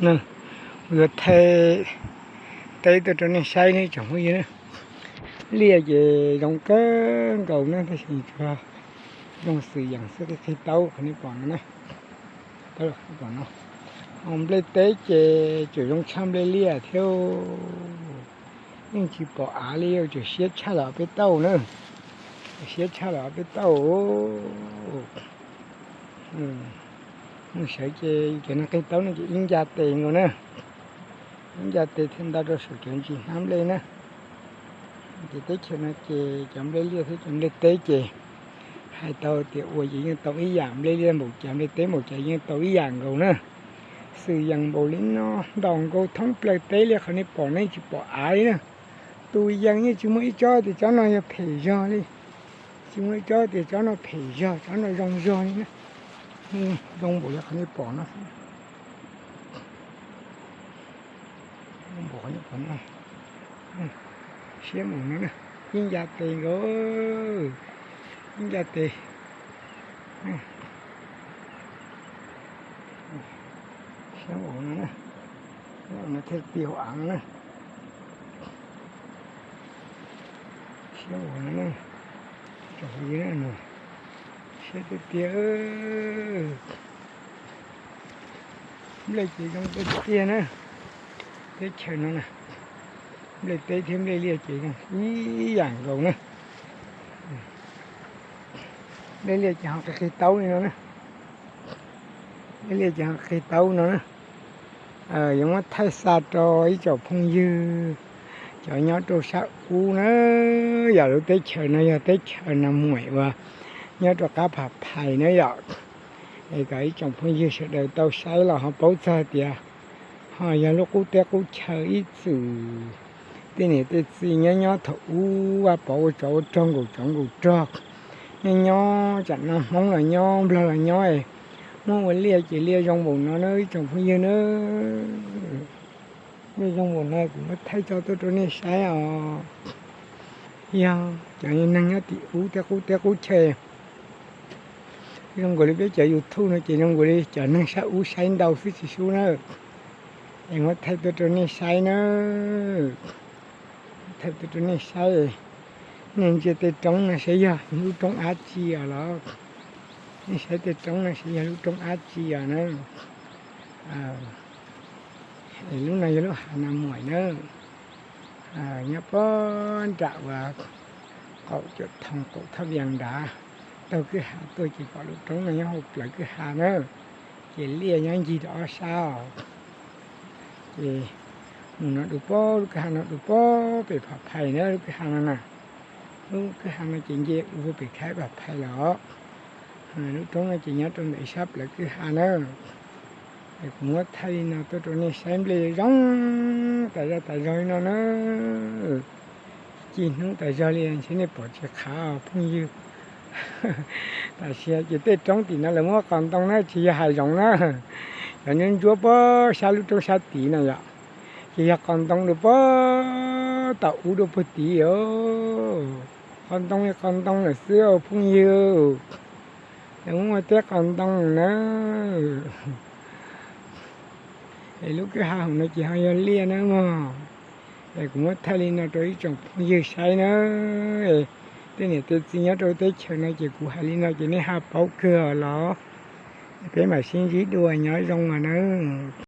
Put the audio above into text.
Kuv yuav thaij teb tuaj rau nej saib ne tsoom phooj ywg na. Liaj ces zoo kawg nkaus na, tab sis tsuas zoo xwm yees xwb, qig qig taub qhov nej pom no na. Pom no, nplej teb ces tseem zoo tshaj nplej liaj thiab. Yeej tsis pom av li, tseem siab tshaj lawm peb tauj na. Siab tshaj lawm peb tauj. Mus sawv ces cov neeg qig taub no ces ib ncaj tes nkaus na. Ib ncaj tes thiaj nta rau saum cov ntsis hnab nplej na. Ces teb chaws no ces cov nplej liaj thiab cov nplej teb ces hais tau tias ua ces yeej tau ib yam, nplej liaj npaum cas nplej teb npaum cas yeej tau ib yam nkaus na. Xwm yees npaum li no ntaus nkaus thoob plaws teb li qhov nej pom no yeej tsis pom av li na. Tus yees yeej tsis muaj ib tsob tias tsob no yog phem zog li. Tsis muaj ib tsob tias tsob no phem zog, tsob no zoo zog li na. Zoo npaum li qhov nej pom no. Siab npaum no na, ib ncaj tes nkaus, ib ncaj tes. Siab npaum no na, no thiaj ti hauv av no na. Siab npaum no na, siab tiag tiag. Nplej ces zoo tiag tiag na. Teb chaws no na, nplej teb thiab nplej liaj ces zoo ib yam nkaus na. Nplej liaj ces ho qig qig taub li no na. Nplej liaj ces ho qig taub no na. Yuav muab thaij xa rau ib tsoom phooj ywg cov nyob rau sab ub na, yog lub teb chaws no yog teb chaws Nag Muam uas nyob rau qab Pham Phais na yom. Es kom ib tsoom phooj ywg sawv daws tau saib los ho paub txog tias ho yog lub qub teb qub chaw ib txwm tej niam tej txiv nyob nyob thaum ub ua pov ua tsov ua rog nkaum tsov nkaum rog, nyob nyob tsam no Hmoob los nyob Nplog los nyob, muab ua liaj ces liaj zoo npaum no na ib tsoom phooj ywg na. Liaj zoo npaum no kuv muab thaij tso tuaj rau nej saib os. Yog cov neeg nyob tim ub tej qub teb qub chaw zoo nkaus li peb cov YouTube no ces zoo nkaus li cov neeg sab ub saib ntau xwb tsis sub na. Es muab thaij tuaj rau nej saib na. Thaij tuaj rau nej saib, nej ntsia tej roob no saib yog lub roob dab tsi os los. Nej saib tej roob no saib yog lub roob dab tsi os na. Es lub no yog lub hav Nag Muam na. Nyob puag nram uas qaum cuam thoo qaum thaj vias nrad, taug kwj ha tuaj ces pom lub roob no nyob hauv plawv kwj ha na. Ces liaj nyob ncig rau ob sab os. Ces mus no dua puag lub kwj ha no dua puag pem Pham Phais na lub kwj ha no na. Lub kwj ha no ces nce ua pem khab Pham Phais los. Lub roob no ces nyob rau ntawm ib sab plawv kwj ha na. Es kuv muab thaij li no tuaj rau nej saib nplej zoo tas zaj tas zog li no na. Ci hnub tas zog li ntshe nej pom tsis qhav os phooj ywg. Tam sim ces tej roob tim no lawv muab qos ntoo na tsis yog hav zoov na. Cov ntsuab ntsuab puag sab lub roob sab tid no yom, ces yog qos ntoo dua puag tom ub dua puag tid os. Qos ntoo li qos ntoo lawm xwb os phooj ywg. Lawv muab ua teb qos ntoo na. Es lub kwj ha hauv no ces ho yog liaj na mog. Es kuv muab thaij li no rau ib tsoom phooj ywg saib na. Tej niam tej txiv nyob rau teb chaws no ces kuv hais li no ces nej ho paub kawg los. Peb mam sib ntsib dua, nyob zoo os nawb.